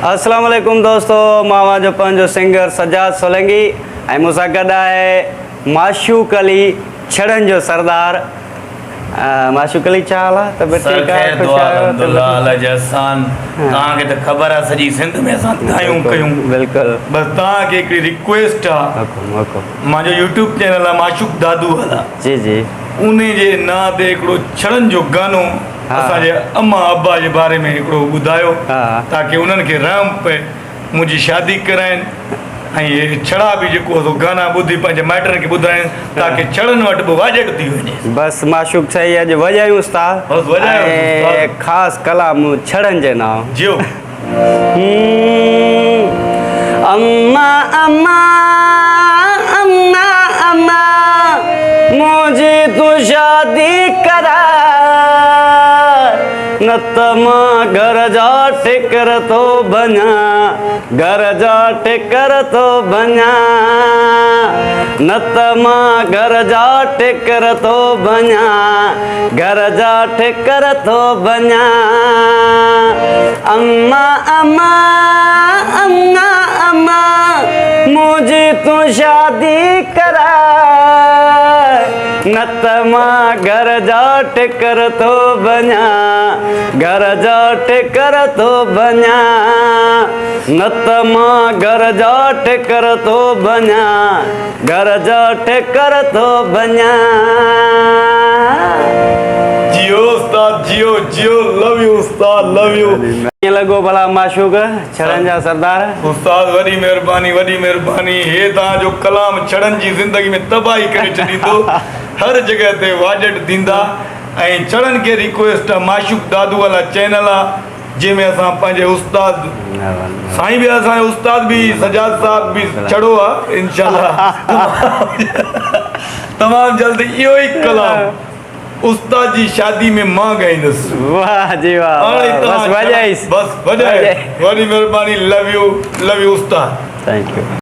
اسلام عليڪم دوستو مان اوهان جو پنهنجو سنگر سجاد سولنگي ۽ مون سان گڏ آهي معشوق علي ڇڙن جو سردار معشوق علي ڇا حال آهي طبيعت سر ٺيڪ آهي خير خوش دعا آهيو الحمدلله الله جي احسان توهان کي ته خبر آهي سڄي سنڌ ۾ اسان دايون ڪيون بلڪل بس توهان کي هڪڙي ريڪويسٽ آهي حڪم حڪم منهنجو يوٽيوب چينل آهي معشوق دادو والا جي جي انهي جي نان تي هڪڙو ڇڙن جو گانو اسان جي امان ابا جي باري ۾ هڪڙو ٻڌايو تاڪه انهن کي رحم پئي منهنجي شادي ڪرائين ۽ هي ڇڙا به جيڪو سو گانا ٻڌي پنهنجي مائٽن کي ٻڌرائين تاڪه ڇڙن وٽ به واڄٽ ٿي وڃي. بس معشوق سائين اڄ وڄايونس ٿا بس وڄايونس ۽ استاد. خاص ڪلام ڇڙن جي نانء. جيو. اما اما اما اما منهنجي تون شادي ڪراء نه ته مان گهر جا ٺڪر ٿو ڀڃان گهر جا ٺڪر ٿو ڀڃان نه ته مان گهر جا ٺڪر ٿو ڀڃان گهر جا ٺڪر ٿو ڀڃان اما اما اما اما منهنجي تون شادي ڪراء نه ته مان گهر جا ٺڪر ٿو ڀڃان گهر جا ٺڪر ٿو ڀڃان نه ته مان گهر جا ٺڪر ٿو ڀڃان گهر جا ٺڪر ٿو ڀڃان. جيو استاد جيو جيو لو يو استاد لو يو. ڪيئن لڳو ڀلا معشوق ڇڙن جا سردار. استاد وڏي مھرباني وڏي مھرباني ھي توھان جو ڪلام ڇڙن جي زندگي ۾ تباھي ڪري ڇڏيندو ھر جڳھ تي واڄٽ ٿيندا ۽ ڇڙن کي ريڪويسٽ آ معشوق دادو والا چينل آ جنهن ۾ اسان پنهنجي استاد سائين به اسان جو استاد به سجاد صاحب به چڙو آ انشاء الله تمام جلد اهو ئي ڪلام استاد جي شادي ۾ مان ڳائيندس. واه جي واه بس وڄائيس بس وڄائيس وڏي مهرباني لو يو لو يو استاد. Thank you.